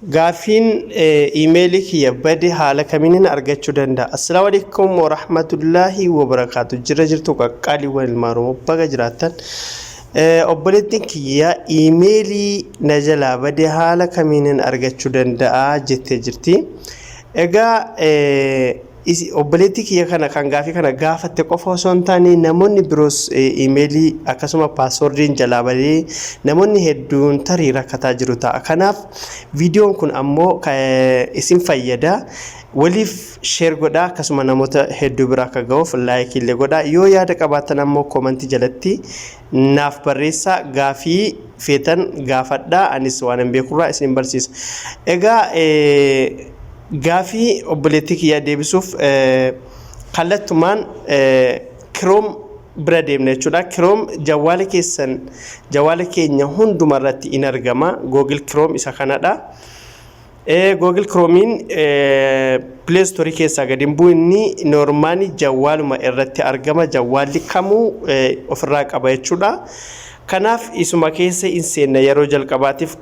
Gaaffiin iimeelii kiyya bade haala kamiinin argachuu danda'a? Assalaamu alaikum warahmatullaahi wabarakaatu. Jira jirtu qaqqaaliiwwan ilmaan Oromoo, baga jiraattan. Obboleettiin kiyya iimeelii na jalaa bade haala kamiinin argachuu danda'a jettee jirti. Egaa obboleettii kiyya kana kan gaafii kana gaafatte qofa osoo hin taane, namoonni biroos iimeelii akkasuma paaswordiin jalaa badee namoonni hedduun tarii rakkataa jiru ta'a. Kanaaf viidiyoon kun ammoo isin fayyada. Waliif share godhaa, akkasuma namoota hedduu bira akka ga'uuf like illee godhaa. Yoo yaada qabaattan ammoo koomantii jalatti naaf barreessaa, gaafii feetan gaafadhaa, anis waan hin beekurraa isin barsiisa. Egaa gaafii obboleettii kiyyaa deebisuuf kallattumaan Chrome bira deemna jechuudha. Chrome jawwaala keessan, jawwaala keenya hunduma irratti in argama. Google Chrome isa kanadha. Google Chromein Play Store keessaa gadi hin bu'u, inni normal jawwaaluma irratti argama. Jawwaalli kamuu ofirraa qaba jechuudha. Kanaaf isuma keessa hin seenna, yeroo jalqabaatiif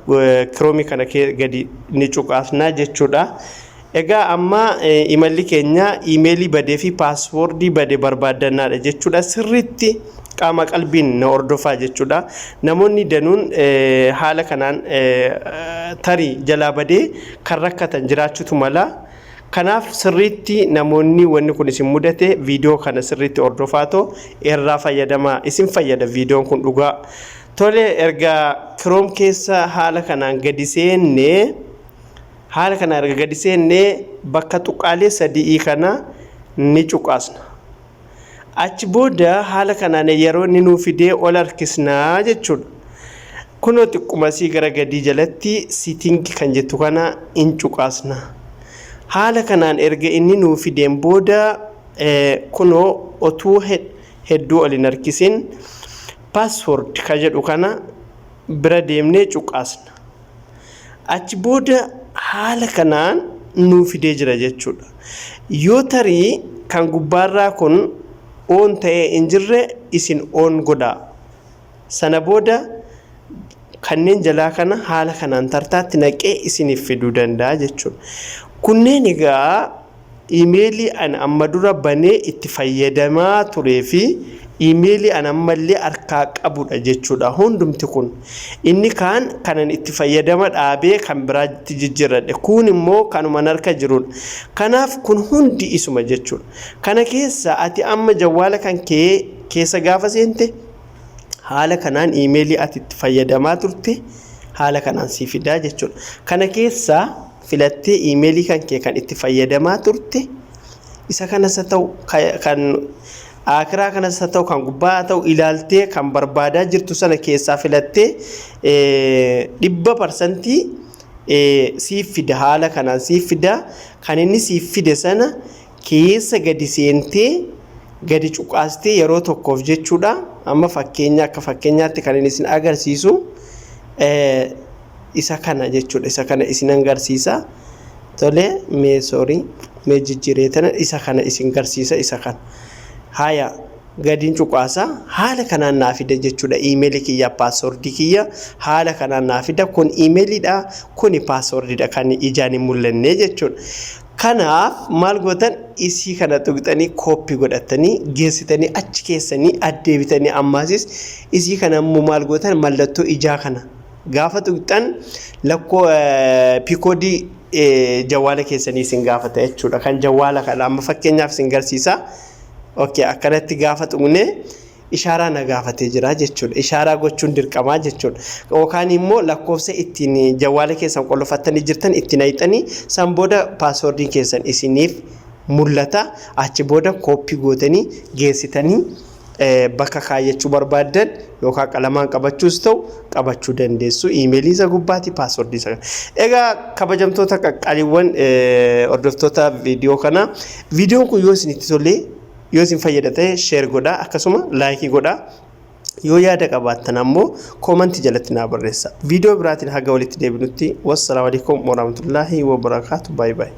Chrome kana gadi ni cuqaasna jechuudha. Egaa amma imalli keenya iimeelii badee fi paaswoordii bade barbaaddannaadha jechuudha. Sirriitti qaama qalbiin na hordofaa jechuudha. Namoonni danuun haala kanaan tarii jalaa badee kan rakkatan jiraachuutu mala. Kanaaf sirriitti namoonni wanni kun isin mudate viidiyoo kana sirriitti hordofaatoo irraa fayyadamaa, isin fayyada viidiyoon kun dhugaa. Tole, erga Chrome keessa haala kanaan gadi seennee, haala kana erga gadi seennee, bakka tuqaalee sadii kana ni cuqaasna. Achi booda haala kanaan yeroo inni nuu fidee ol harkisnaa jechuudha. Kunoo xiqqumasii gara gadii jalatti setting kan jettu kana in cuqaasna. Haala kanaan erga inni nuu fideen booda, kunoo otuu hedduu ol hin harkisin password ka jedhu kana bira deemnee cuqaasna. Achi booda haala kanaan nuu fidee jira jechuudha. Yoo tarii kan gubbaarraa kun on ta'ee hin jirre, isin on godhaa. Sana booda kanneen jalaa kana haala kanaan tartaatti naqee isiniif fiduu danda'a jechuudha. Kunneen egaa iimeelii ani amma dura banee itti fayyadamaa turee fi iimeelii ani ammallee harkaa qabudha jechuudha hundumti kun. Inni kaan kanan itti fayyadama dhaabee kan biraatti jijjiirradhe. Kun immoo kanuman harka jirudha. Kanaaf kun hundi isuma jechuudha. Kana keessa ati amma jawwaala kan kee keessa gaafa seente, haala kanaan iimeelii ati itti fayyadamaa turte haala kanaan sii fidaa jechuudha. Kana keessaa filattee iimeelii kan kee kan itti fayyadamaa turte, isa kanas haa ta'u, kan akiraa kanas haa ta'u, kan gubbaa haa ta'u, ilaaltee kan barbaadaa jirtu sana keessaa filattee 100% siif fida. Haala kanaan siif fida. Kan inni siif fide sana keessa gadi seentee gadi cuqaastee yeroo tokkoof jechuudha. Amma fakkeenya, akka fakkeenyaatti kan inni isin agarsiisu isa kana jechuudha. Isa kana isin agarsiisa. Tole, mee sorry, mee jijjiiree tana isa kana isin garsiisa, isa kana. Haya, gadiin cuqaasa, haala kanaan naa fida jechuudha. Iimeelii kiyya, paaswordii kiyya haala kanaan naa fida. Kun iimeeliidha, kuni paaswordiidha kan ijaan hin mul'anne jechuudha. Kanaaf maal gootan? Isii kana tuqxanii copy godhatanii geessitanii achi keessanii addeebitanii, ammaasis isii kana immoo maal gootan? Mallattoo ijaa kana gaafa tuqxan lakkoo PIN code jawwaala keessanii isin gaafata jechuudha. Kan jawwaala kana amma fakkeenyaaf isin garsiisa. Okay, akkanatti gaafa tuqne ishaaraa na gaafatee jira jechuudha. Ishaaraa gochuun dirqamaa jechuudha. Yookaan immoo lakkoofsa ittiin jawwaala keessan qollofattanii jirtan itti naqxanii, san booda paaswordiin keessan isiniif mul'ata. Achi booda copy gootanii geessitanii bakka kaayyachuu barbaaddan yookaan qalamaan qabachuus ta'u qabachuu dandeessu. Iimeelii isa gubbaati, paaswordii isa. Egaa kabajamtoota qaqqaaliiwwan hordoftoota viidiyoo kanaa, viidiyoon kun yoo isinitti tolee, yoo isin fayyada ta'e, share godhaa, akkasuma like godhaa. Yoo yaada qabaattan ammoo koomantii jalatti naa barreessa. Viidiyoo biraatiin haga walitti deebinutti, wassalaamu alaikum warahmatullaahi wabarakaatu. Bye bye.